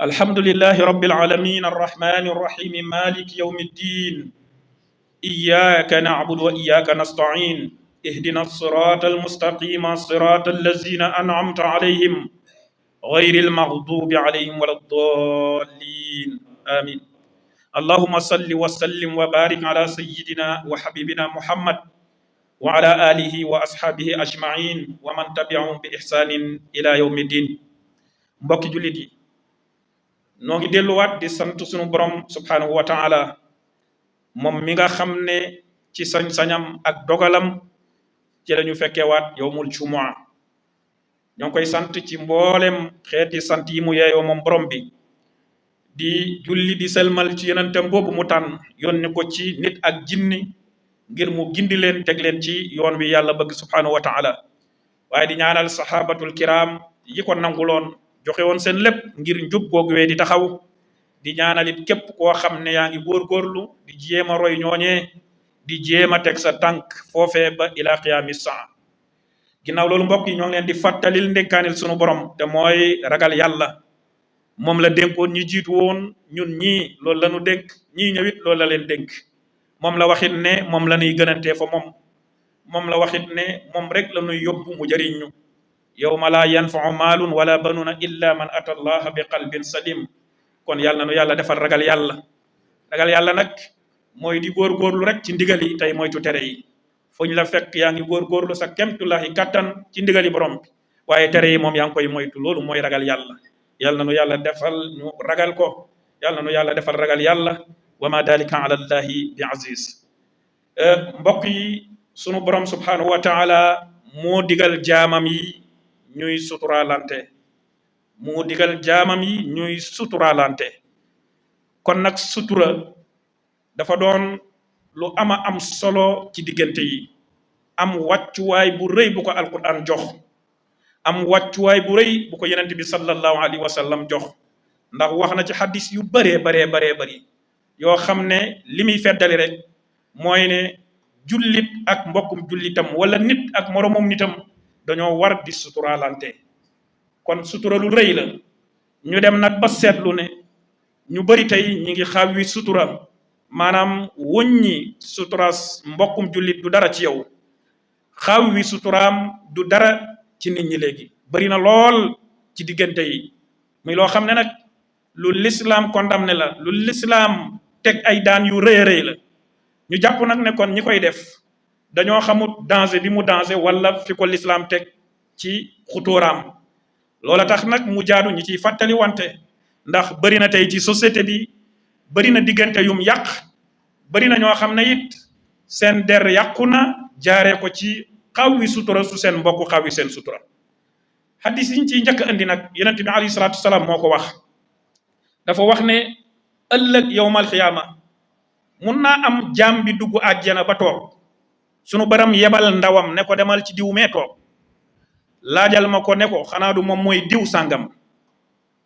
الحمد لله رب العالمين الرحمن الرحيم مالك يوم الدين إياك نعبد وإياك نستعين اهدنا الصراط المستقيم صراط الذين أنعمت عليهم غير المغضوب عليهم ولا الضالين آمين اللهم صل وسلم وبارك على سيدنا وحبيبنا محمد وعلى آله وأصحابه أجمعين ومن تبعهم بإحسان إلى يوم الدين mbokki jullit yi noo ngi delluwaat di sant sunu borom subhanahu wa taala moom mi nga xam ne ci sañ-sañam ak dogalam ci la ñu fekkeewaat yowmul jumua ñoo ngi koy sant ci mboolem xeeti sant yi mu yeeyoo moom borom bi di julli di selmal ci yenentam boobu mu tànn yónni ko ci nit ak jinni ngir mu gindi leen teg leen ci yoon wi yàlla bëgg subhanahu wa taala waaye di ñaanal sahabatul kiram yi ko nanguloon joxe woon seen lépp ngir njub googu wee di taxaw di ñaanalit képp koo xam ne yaa ngi góorgóorlu di jéem a roy ñooñee di jéem a teg sa tànk foofee ba ila qiyaami saa ginnaaw loolu mbokk yi ñoo ngi leen di fàttalil ndénkaanil sunu borom te mooy ragal yàlla moom la dénkoon ñi jiitu woon ñun ñii loolu la ñu dénk ñii ñëwit loolu la leen dénk moom la waxit ne moom la ñuy gënantee fa moom la waxit ne moom rek la ñuy yóbbu mu jëriñ ñu yawma laa yanfau maalun wala banuna illa man ata allaha bi qalbin salim kon yàlla na nu yàlla defal ragal yàlla nag mooy di góorgóorlu rek ci ndigal yi tey moytu tere yi fu ñu la fekk yaa ngi góorgóorlu sa kemtulahi kattan ci ndigali borom bi waaye tere yi moom yaa ngi koy moytu loolu mooy ragal yàlla yàlla na nu yàlla defal ñu ragal ko yàlla na nu yàlla defal ragal yàlla wa ma dalika ala allahi bi aziz mbokk yi sunu borom subhanahu wa taala moo digal jaamam yi ñuy suturaalante mu digal jaamam yi ñuy suturaalante kon nag sutura dafa doon lu ama am solo ci diggante yi am wàccuwaay bu rëy bu ko alquran jox am wàccuwaay bu rëy bu ko yenent bi sallallahu alayhi wa sallam jox ndax wax na ci xadis yu bëree bëri yoo xam ne li muy feddali rek mooy ne jullit ak mbokkum jullitam wala nit ak moromum nitam dañoo war di suturaalante kon sutura lu rëy la ñu dem nag ba seetlu ne ñu bëri tey ñi ngi xaw wi sutura maanaam wuññi suturaas mbokkum jullit du dara ci yow xaw wi suturaam du dara ci nit ñi léegi bëri na lool ci diggante yi muy loo xam ne nag lu lislaam condamné la lu lislaam teg ay daan yu rëy a rëy la ñu jàpp nag ne kon ñi koy def dañoo xamut danger bi mu danger wala fi ko lislaam teg ci xutóoraam loola tax nag mu jaadu ñi ciy fàttali wante ndax bëri na tey ci société bi bëri na diggante yum yàq bëri na ñoo xam ne it seen der yàqu na jaaree ko ci xaw wi sutura su seen mbokk xaw wi seen sutura xaddis yiñ ciy njëkk andi nag yonent bi alayhi salaatu wasalaam moo ko wax dafa wax ne ëllëg yowmal xiyaama mun naa am jaam bi dugg àjjana ba toog sunu baram yebal ndawam ne ko demal ci diw mee toog laajal ma ko ne ko xanaa du moom mooy diw sàngam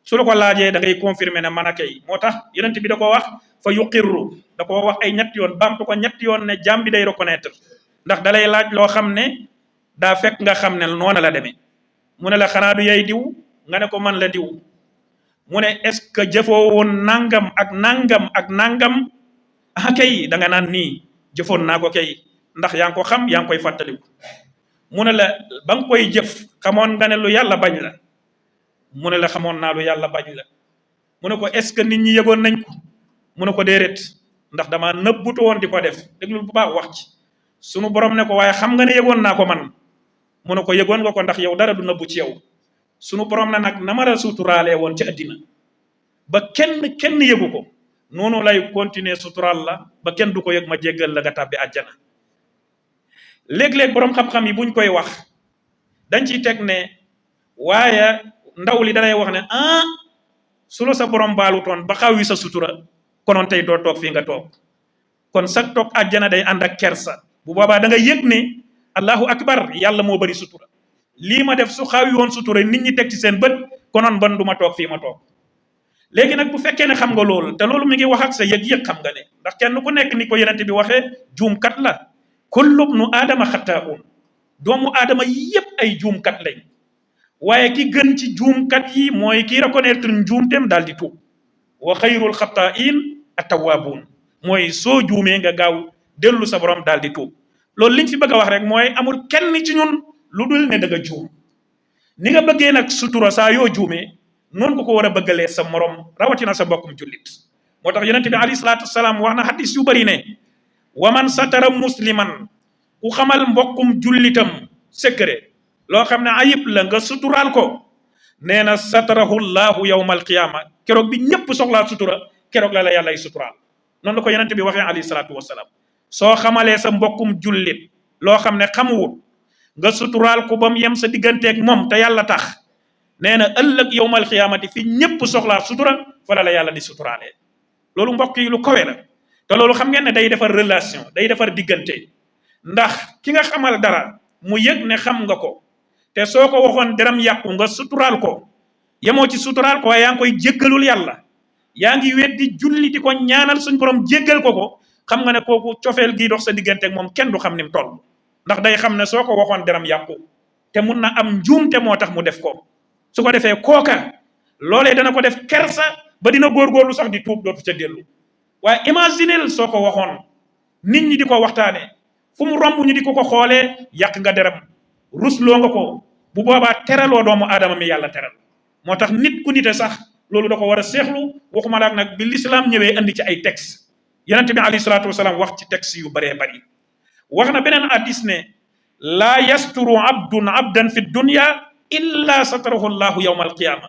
su la ko laajee da ngay confirmer ne man a kay moo tax yonent bi da ko wax fa yuqirru da ko wax ay ñetti yoon baamtu ko ñetti yoon ne jaam bi day reconnaître ndax dalay laaj loo xam ne daa fekk nga xam ne noona la demee mu ne la xanaa du yay diw nga ne ko man la diw mu ne est-ce que jëfoo woon nangam ak nangam ak nangam ah kay da nga naan nii jëfoon naa ko kay ndax yaa ngi ko xam yaa ngi koy fàttaliku mu ne la ba nga koy jëf xamoon nga ne lu yàlla bañ la mu ne la xamoon naa lu yàlla bañ la mu ne ko est-ce que nit ñi yëgoon nañ ko mu ne ko déedéet ndax dama nëbbutu woon di ko def déglul bu baax wax ci sunu borom ne ko waaye xam nga ne yëgoon naa ko man mu ne ko yëgoon nga ko ndax yow dara du nëbbu ci yow sunu borom na nag na ma la suturaalee woon ci àddina ba kenn yëgu ko noonu lay continuer suturaal la ba kenn du ko yëg ma jéggal la nga tàbbi àjjana léeg-léeg borom xam-xam yi buñ koy wax dañ ciy teg ne waaye ndaw li danay wax ne su la sa borom baalutoon ba xaw wi sa sutura konoon tey doo toog fii nga toog kon sax toog àjjana day ànd ak kersa bu boobaa da nga yëg ne allahu akbar yàlla moo bari sutura lii ma def su xaw yi woon sutura nit ñi teg ci seen bët konoon ban du ma toog fii ma toog léegi nag bu fekkee ne xam nga loolu te loolu mi ngi wax ak sa yëg-yëg xam nga ne ndax kenn ku nekk ni ko yonent bi waxee juumkat la kullu bnu aadama xattaa'un doomu aadama yépp ay juumkat lañ waaye ki gën ci juumkat yi mooy ki reconnaître njuumtem daal di tuub wa xayrul xataain attawaabuun mooy soo juumee nga gaaw dellu sa borom daal di tuub loolu liñ fi bëgg a wax rek mooy amul kenn ci ñun lu dul ne da nga juum ni nga bëggee nag sutura saa yoo juumee noonu nga ko war a bëggalee sa morom rawatina sa mbokkum jullit moo tax yonente bi alayhi salaatu wasalaam wax na xadis yu bëri ne wa man satara musliman ku xamal mbokkum jullitam secret loo xam ne ayib la nga suturaal ko nee na satarahu llahu yawma alqiyama keroog bi ñëpp soxlaa sutura keroog la yàllay suturaal noonu la ko yonente bi waxee alayhi salaatu wasalaam soo xamalee sa mbokkum jullit loo xam ne xamuwut nga suturaal ko ba mu yem sa digganteeg moom te yàlla tax nee na ëllëg yawmal xiyaamati fi ñëpp soxlaa sutura fa la yàlla di suturaalee loolu mbokk yi lu kawe la te loolu xam ngeen ne day defar relation day defar diggante ndax ki nga xamal dara mu yëg ne xam nga ko te soo ko waxoon deram yàqu nga suturaal ko yemoo ci suturaal ko waaye yaa ngi koy jéggalul yàlla yaa ngi weddi julli di ko ñaanal suñ borom jéggal ko xam nga ne kooku cofeel gii dox sa diggante ak moom kenn du xam ni mu toll ndax day xam ne soo ko waxoon deram yàqu te mun na am njuumte moo tax mu def ko su ko defee kooka loolee dana ko def kersa ba dina góorgóorlu sax di tuub dootu ca dellu waaye imaginel soo ko waxoon nit ñi di ko waxtaanee fu mu romb ñu di ko xoolee yàq nga deram rusloo nga ko bu boobaa teraloo doomu aadama mi yàlla teral moo tax nit ku nite sax loolu da ko war a seexlu waxuma laak nag bi l'islam ñëwee andi ci ay texte yonente bi alayhi salaatu wasalaam wax ci texte yu bëree bëri wax na beneen hadis ne laa yasturu abdan fi dunya illa satarahu llahu yawma alqiyama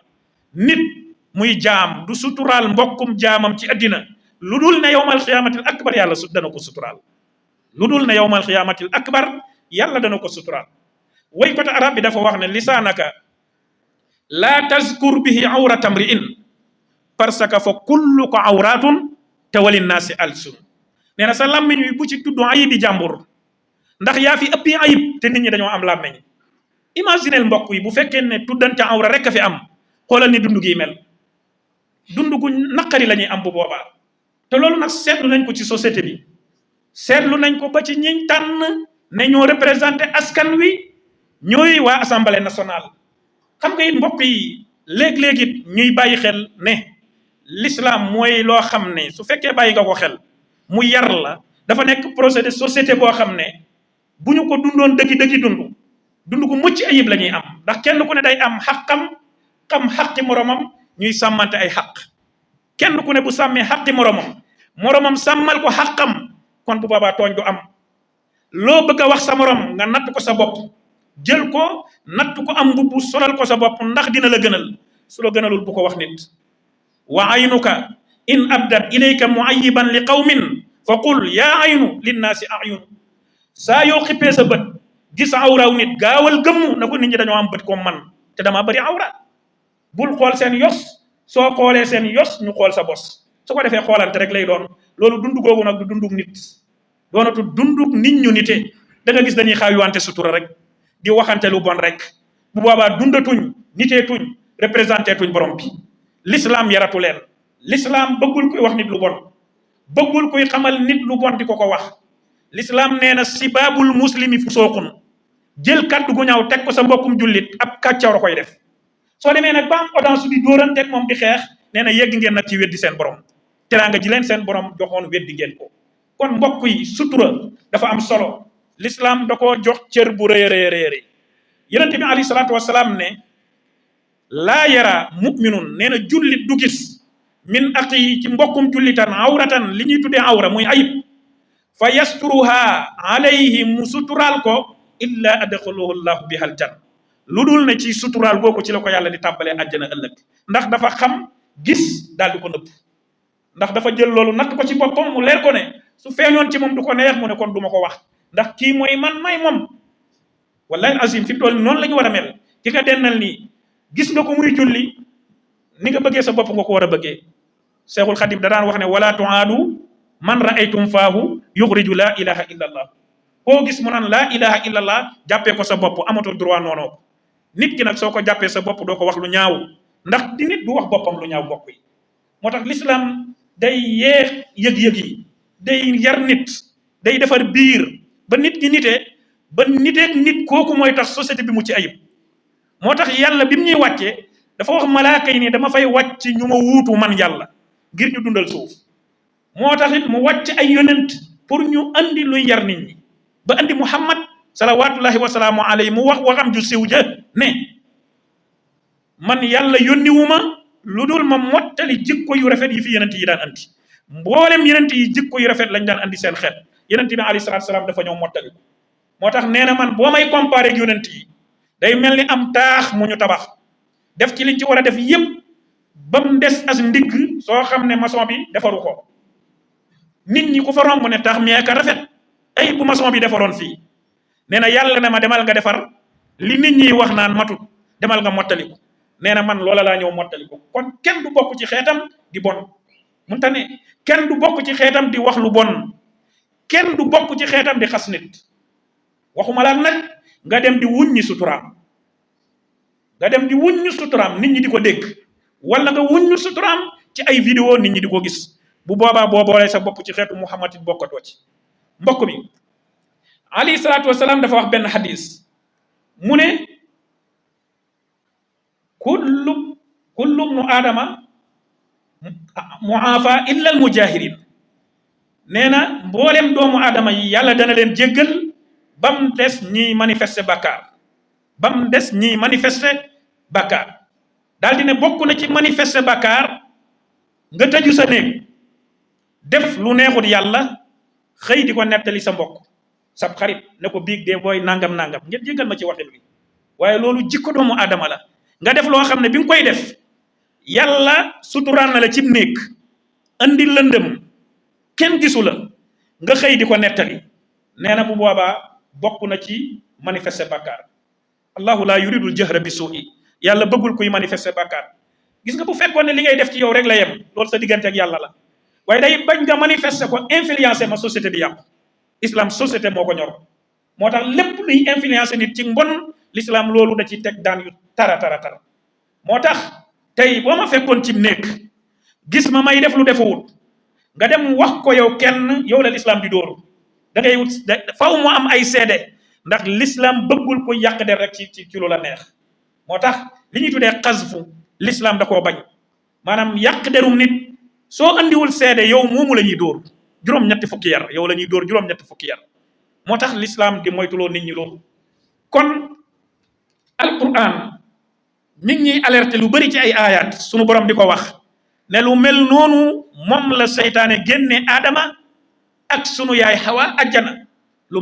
nit muy jaam du suturaal mbokkum jaamam ci addina lu dul ne yawma alqiyamatil akbar yàlla dana ko suturaal lu dul ne yawma alqiyamatil akbar yàlla dana ko suturaal way côté arab bi dafa wax ne lisaanaka laa tazkur bihi awrata mri'in parce que fa kullu ko awratun te walinnaasi alsun nee na sa làmmiñ wi bu ci tudd ayibi jàmbur ndax yaa fi ëppi ayib te nit ñi dañoo am làmmiñ imaginel mbokk yi bu fekkee ne tuddante awra rek a fi am xoolal ni dund gi mel dund gu naqari la ñuy am bu boobaa te loolu nag seetlu nañ ko ci société bi seetlu nañ ko ba ci ñiñ tànn ne ñoo représenté askan wi ñooy waa assemblée nationale xam nga it mbokk yi léeg-léeg it ñuy bàyyi xel ne l'islam mooy loo xam ne su fekkee bàyyi nga ko xel mu yar la dafa nekk projet de société boo xam ne bu ñu ko dundoon dëggi dund gu mucc ayib la ñuy am ndax kenn ku ne day am xaqam xam xaqi moromam ñuy sàmmante ay xaq kenn ku ne bu sàmmee xaqi moromam sàmmal ko xaqam kon bu boobaa tooñ du am loo bëgg a wax sa morom nga natt ko sa bopp jël ko natt ko am mbubb solal ko sa bopp ndax dina la gënal su la gënalul bu ko wax nit wa aynuka in abdat ilayka muayiban li qawmin fa qul yaa aynu linnaasi ayun saa yoo xippee sa bët gis awraw nit gaawal gëmm na ko nit ñi dañoo am bët comme man te dama bëri awra bul xool seen yos soo xoolee seen yos ñu xool sa bos su ko defee xoolante rek lay doon loolu dund googu nag du dundug nit doonatu dundug nit ñu nite da nga gis dañuy xaawiwante sutura rek di waxante lu bon rek bu boobaa dundatuñ niteetuñ représenté tuñ borom bi l'islam yaratu leen l'islam bëggul kuy wax nit lu bon bëggul kuy xamal nit lu bon di ko wax l'islam nee na sibaabul muslimi fusuuqun jël kaddu gu ñaaw teg ko sa mbokkum jullit ab kàccaw koy def soo demee nag ba am audience di dóoranteeg moom di xeex nee na yegg ngeen nag ci weddi seen borom teraanga ji leen seen borom joxoon weddi ngeen ko kon mbokk yi sutura dafa am solo l'islam da koo jox cër bu rëy rëy yonente bi alayhi salaatu wasalaam ne laa yara muminun nee na jullit du gis min aqi ci mbokkum jullitan awratan li ñuy tuddee awra muy ayib fa yasturuha alayhi mu suturaal ko illa adxalahu llahu biha aljanna lu dul ne ci suturaal googu ci la ko yàlla di tàbbalee àjjana ëllëg ndax dafa xam gis daal di ko nëbb ndax dafa jël loolu natt ko ci boppam mu leer ko ne su feeñoon ci moom du ko neex mu ne kon du ma ko wax ndax kii mooy man may moom wallahi azim fi mu toll noonu la ñu war a mel ki nga dennal nii gis nga ko muy julli ni nga bëggee sa bopp nga ko war a bëggee Seexul Xadim da daan wax ne wala tuaadu man raaytum faahu yuxriju laa ilaha illa allah koo gis mu naan laa ilaha illa allah jàppee ko sa bopp amatul droit noonu nit ki nag soo ko jàppee sa bopp doo ko wax lu ñaaw ndax di nit du wax boppam lu ñaaw bokk yi moo tax l'islam day yeex yëg-yëg yi day yar nit day defar biir ba nit ki nitee ba niteeg nit kooku mooy tax société bi mu ci ayib moo tax yàlla bi mu ñuy wàccee dafa wax malaaka yi ni dama fay wàcc ñu ma wuutu man yàlla ngir ñu dundal suuf moo tax it mu wàcc ay yonent pour ñu andi luy yar nit ñi ba andi muhammad salawatullahi wasalaamu alayhi mu wax waxam ju siw ja ne man yàlla yónniwuma lu dul ma mottali jikko yu rafet yi fi yonent yi daan andi mboolem yonent yi jikko yu rafet lañ daan andi seen xeet yonent bi alayhi salaatu salaam dafa ñëw mottali moo tax nee na man boo may comparé ak yonent yi day mel ni am taax mu ñu tabax def ci liñ ci war a def yépp ba mu des as ndigg soo xam ne maçon bi defaru ko nit ñi ku fa romb ne taax mi ka rafet ay bu maçon bi defaroon fii nee na yàlla ne ma demal nga defar li nit ñi wax naan matut demal nga mottali ko nee na man loola laa ñëw mottali ko kon kenn du bokk ci xeetam di bon munta ne kenn du bokk ci xeetam di wax lu bon kenn du bokk ci xeetam di xas nit waxuma la nag nga dem di wuññi suturaam nit ñi di ko dégg wala nga wuññi suturaam ci ay vidéo nit ñi di ko gis bu boobaa boo boolee sa bopp ci xeetu muhammad it bokkatoo ci mbokk mi alayhi salaatu wasalaam dafa wax benn xadis mu ne kullu nu aadama muafa illa al mujahirin nee na mboolem doomu aadama yi yàlla dana leen jéggal ba mu des ñiy manifester bàkkaar daal di ne bokk na ci manifester bàkkaar nga tëju sa néeg def lu neexut yàlla xëy di ko nettali sa mbokk sab xarit ne ko biig dee booy nangam ngeen jéggal ma ci waxin bi waaye loolu jikko doomu aadama la nga def loo xam ne bi nga koy def yàlla suturaan na la cib néeg andi lëndëm kenn gisu la nga xëy di ko nettali nee na bu boobaa bokk na ci manifester bàkkaar allahu la yuridul jahra bi suu'i yàlla bëggul kuy manifester bàkkaar gis nga bu fekkoon ne li ngay def ci yow rek la yem loolu sa diggante ak yàlla la waaye day bañ nga manifester ko influencer ma société bi yàqu islam société moo ko ñor moo tax lépp luy influencer nit ci mbon l'islam loolu da ci teg daan yu tara moo tax tey boo ma fekkoon ci nekk gis ma may def lu defuwut nga dem wax ko yow kenn yow la l'islam di dóoru da ngay wut faw mu am ay seede ndax l'islam bëggul ko yàq der rek ci lu la neex moo tax li ñuy tuddee xasfu l'islam da koo bañ maanaam yàq derum nit soo andiwul seede yow moomu la ñuy dóor juróom-ñetti fukki yar yow la ñuy dóor juróom-ñetti fukki yar moo tax l'islam di moytuloo nit ñi loolu kon alquran mi ngi ñuy alerté lu bari ci ay ayat sunu borom di ko wax ne lu mel noonu moom la seytaane génne aadama ak sunu yaay xawa ajjana lu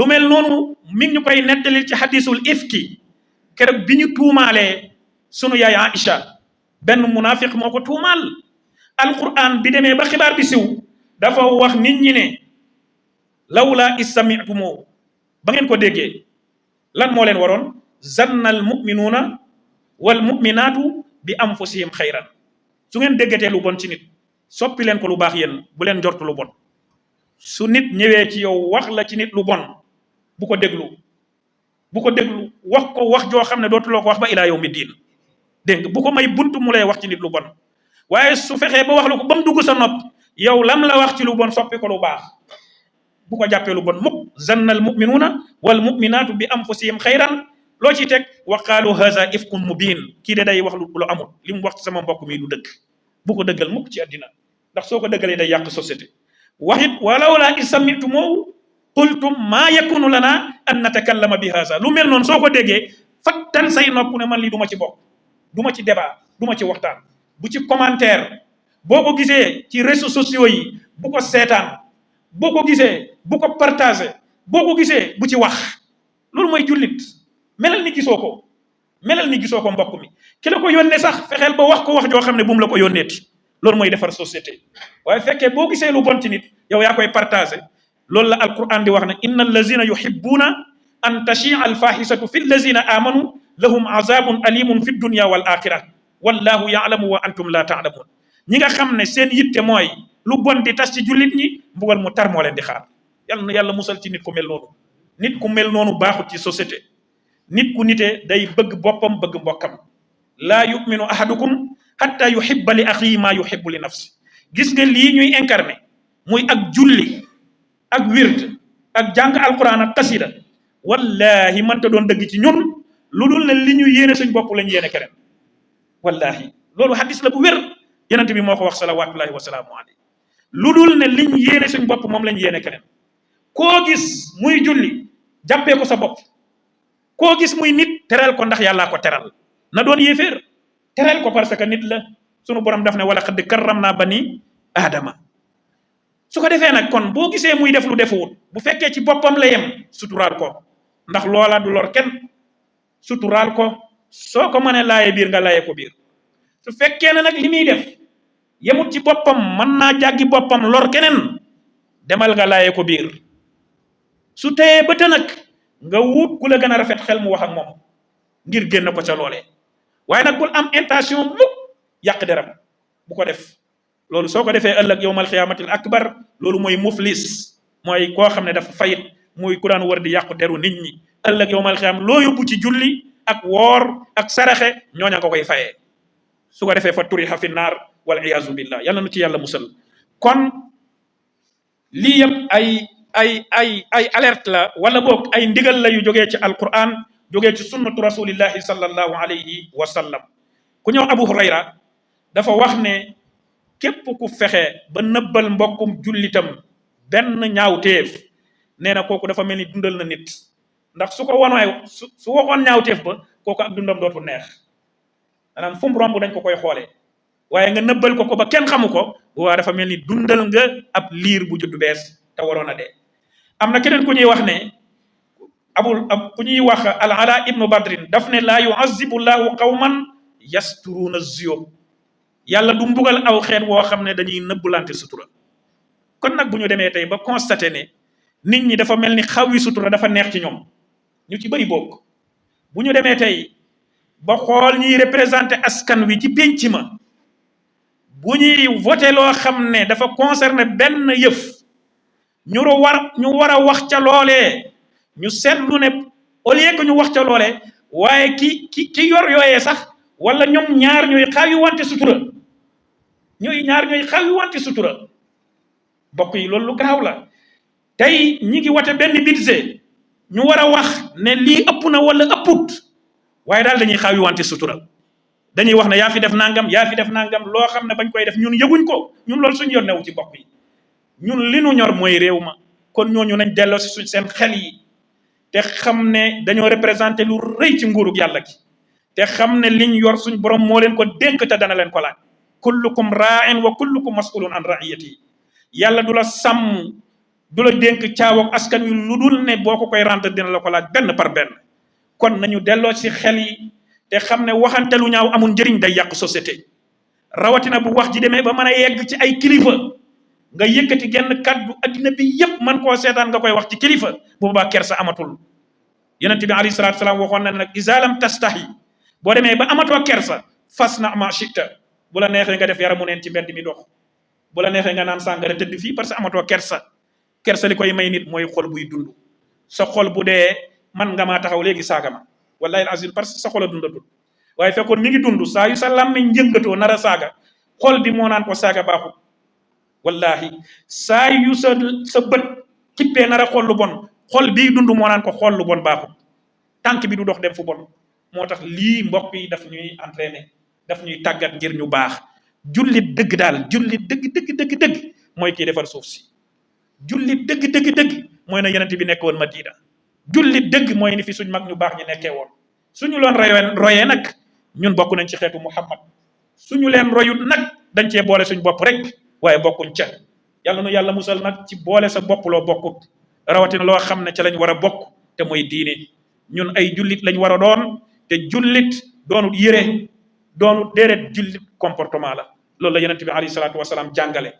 mel noonu mi ngi ñu koy nettali ci hadisul ifki keroog bi ñu tuumaalee sunu yaay Aïcha benn munafiq moo ko tuumaal alquran bi demee ba xibaar bi siw dafa wax nit ñi ne lawla istami'tumu ba ngeen ko déggee lan moo leen waroon zanna al muminuuna wal muminaatu bi anfusihim xayran su ngeen déggatee lu bon ci nit soppi leen ko lu baax yéen bu leen njort lu bon su nit ñëwee ci yow wax la ci nit lu bon bu ko déglu wax ko wax joo xam ne dootuloo ko wax ba ilaa yawmi diin dégg nga bu ko may buntu mu lay wax ci nit lu bon waaye su fexee ba wax la ko ba mu dugg sa nopp yow lam la wax ci lu bon soppi ko lu baax bu ko jàppee lu bon mukk zanna al muminuuna wal muminaatu bi anfusihim xayran loo ciy teg wa qaalu haza ifkun mubin kii de day wax lu amul li mu wax ci sama mbokk mi du dëgg bu ko dëggal mukk ci àddina ndax soo ko dëggalee day yàq société waxit walaw laa isami'tumuuhu qultum maa yakunu lana an natakallama bi haza lu mel noonu soo ko déggee fattan say nopp ne man lii du ma ci bokk du ma ci débat du ma ci waxtaan bu ci commentaire boo ko gisee ci réseaux sociaux yi bu ko seetaan boo ko gisee bu ko partagé boo ko gisee bu ci wax loolu mooy jullit melal ni gisoo ko mbokk mi ki la ko yónnee sax fexeel ba wax ko wax joo xam ne bu mu la ko yónneeti loolu mooy defar société waaye fekkee boo gisee lu bon ci nit yow yaa koy partagé loolu la alquran di wax ne inna allazina yuhibbuna an tashia alfahisatu fi allazina amanu lahum azabun alimun fi dunya wal axira wallahu yaalamu wa antum la taalamun ñi nga xam ne seen yitte mooy lu bon di tas ci jullit ñi mbugal mu tar moo leen di xaar yàlla na yàlla musal ci nit ku mel noonu baaxut ci société nit ku nite day bëgg boppam bëgg mbokkam laa yuminu ahadukum hatta yuhibba li axihi maa yuhibbu li nafsi gis nga lii ñuy incarné muy ak julli ak wird ak jàng alquran ak xasida wallahi mënta doon dëgg ci ñun lu dul ne li ñu yéene suñ bopp lañ yéene keneen wallahi loolu hadis la bu wér yonent bi moo ko wax salawatullahi wa salaamu alayhi lu dul ne liñ yéene suñ bopp moom lañ yéene keneen koo gis muy julli jàppee ko sa bopp koo gis muy nit tereel ko ndax yàllaa ko teral na doon yéeféer tereel ko parce que nit la sunu borom daf ne wala xad karram naa bani aadama su ko defee nag kon boo gisee muy def lu defuwut bu fekkee ci boppam la yem suturaal ko ndax loola du lor kenn suturaal ko soo ko mënee laaye biir nga laaye ko biir su fekkee ne nag li muy def yemut ci boppam mën naa jàggi boppam lor keneen demal nga laaye ko biir su teyee ba te nag nga wut ku la gën a rafet xel mu wax ak moom ngir génn ko ca loolee waaye nag bul am intention mukk yàq deram bu ko def loolu soo ko defee ëllëg yowmal xiyaamatil akbar loolu mooy muflis mooy koo xam ne dafa fayit muy ku daan wër di yàqu deru nit ñi ëllëg yowmal xiyaam loo yóbbu ci julli ak woor ak saraxe ñooña nga koy fayee su ko defee fa turiha fi naar wal iyaazu billah yàlla nu ci yàlla musal kon lii yëpp ay alerte la wala boog ay ndigal la yu jógee ci alquran jógee ci sunnatu rasulillahi sallallahu alayhi wa sallam ku ñëw Abu Hurayra dafa wax ne képp ku fexe ba nëbbal mbokkum jullitam benn ñaawteef nee na kooku dafa mel ni dundal na nit ndax su ko wanooy su waxoon ñaawteef ba kooku ak dundam dootu neex maanaam fu mu romb dañ ko koy xoolee waaye nga nëbbal ko ba kenn xamu ko waa dafa mel ni dundal nga ab liir bu juddu bees te waroon a dee am na keneen ku ñuy wax ne ku ñuy wax al ala ibnu badrin daf ne laa yuazibu llahu qawman yasturuuna ziyób yàlla du mbugal aw xeet woo xam ne dañuy nëbbulante sutura kon nag bu ñu demee tey ba constaté ne nit ñi dafa mel ni xaw yi sutura dafa neex ci ñoom ñu ci bëri bokk bu ñu demee tey ba xool ñuy représenté askan wi ci pénc ma bu ñuy voté loo xam ne dafa concerné benn yëf ñu war a wax ca loolee ñu seetlu ne au lieu que ñu wax ca loolee waaye ki yor yooyee sax wala ñoom ñaar ñooy xaawi wante sutura bokk yi loolu lu garaaw la tey ñi ngi wate benn budget ñu war a wax ne lii ëpp na wala ëpput waaye daal dañuy xaawi wante sutura dañuy wax ne yaa fi def nangam loo xam ne bañ koy def ñun yëguñ ko ñun loolu suñu yor newu ci bokk yi ñun li nu ñor mooy réew ma kon ñooñu nañ delloo si suñ seen xel yi te xam ne dañoo représenté lu rëy ci nguurug yàlla gi te xam ne liñ yor suñ borom moo leen ko dénk te dana leen ko laaj kullukum ra'in wa kullukum mas'ulun an ra'iyati yàlla du la sàmm du la dénk caawoog askan wi lu dul ne boo ko koy rendre dina la ko laaj benn par benn kon nañu delloo ci xel yi te xam ne waxante lu ñaaw amul njëriñ day yàq société rawatina bu wax ji demee ba mën a yegg ci ay kilifa nga yëkkati genn kàddu addina bi yépp man koo seetaan nga koy wax ci kilifa bu boobaa kersa amatul yonent bi alayhi salaatu salaam waxoon na ne nag iza lam tastahi boo demee ba amatoo kersa fas na ma chita bu la neexee nga def yaramu neen ci mbedd mi dox bu la neexee nga naan sàngara tëdd fii parce que amatoo kersa li koy may nit mooy xol buy dund sa xol bu dee man nga maa taxaw léegi saaga ma wallahi azim parce que sa xol a dundatul waaye fekkoon mi ngi dund saa yu sa làmmiñ njëngatoo nar a saaga xol bi moo naan ko saaga baaxul wallahi saa yu sa bët kippee nar a xool lu bon xol bii dund moo naan ko xool lu bon baaxul tànk bi du dox dem fu bon moo tax lii mbokk yi daf ñuy entraîner daf ñuy tàggat ngir ñu baax jullit dëgg daal jullit dëgg mooy kii defar suuf si jullit dëgg mooy na yonent bi nekk woon Madina jullit dëgg mooy ni fi suñ mag ñu baax ñu nekkee woon suñu loon royee nag ñun bokk nañ ci xeetu Muhammad suñu leen royut nag dañ cee boole suñ bopp rek waaye bokkuñ ca yàlla nu yàlla musal nag ci boole sa bopp loo bokkut rawatina loo xam ne ca lañ war a bokk te mooy diine ñun ay jullit lañ war a doon te jullit doonut yére doonut déedéet jullit comportement la loolu la yonent bi alayhi salaatu wasalaam jàngale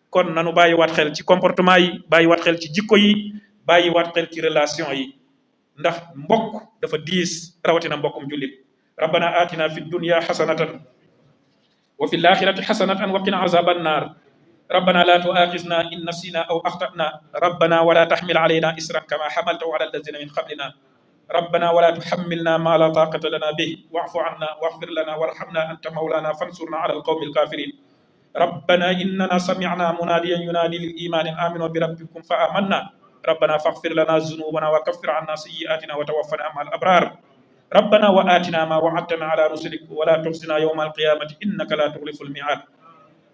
kon nanu bàyyi waat xel ci comportement yi bàyyi waat xel ci jikko yi bàyyi waat xel ci relation yi ndax mbokk dafa diis rawatina mbokkum jullit rabbana atina fi dunya xasanatan wa fi laxirati xasanatan wa qina azaban naar rabbana la tuaxizna in nasina aw axtana rabbana wala taxmil alayna isran kama xamaltahu ala allazina min qablina rabbana wala tuxamilna ma la taqata lana bih wafu anna waxfir lana warhamna anta mawlana fansurna ala alqawmi alkafirin rabbana innana samicna munadiyan yunadi lil imani an aminu birabbikum fa amanna rabbana faghfir lana zunubana wa kaffir anna sayyi'atina wa tawaffana ma al abrar ربنا وآتنا ما وعدتنا على رسلك ولا تخزنا يوم القيامة إنك لا تخلف الميعاد.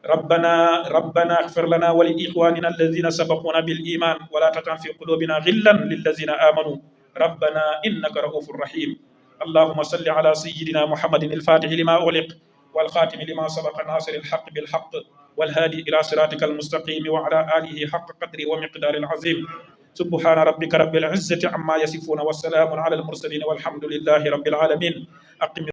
ربنا اغفر لنا ولإخواننا الذين سبقونا بالإيمان ولا تجعل في قلوبنا غلا للذين آمنوا ربنا إنك رؤوف رحيم. اللهم صل على سيدنا محمد الفاتح لما أغلق والخاتم لما سبق ناصر الحق بالحق والهادي إلى صراطك المستقيم وعلى آله حق قدره ومقدار العظيم. سبحان ربك رب العزة عما يصفون والسلام على المرسلين والحمد لله رب العالمين. أقم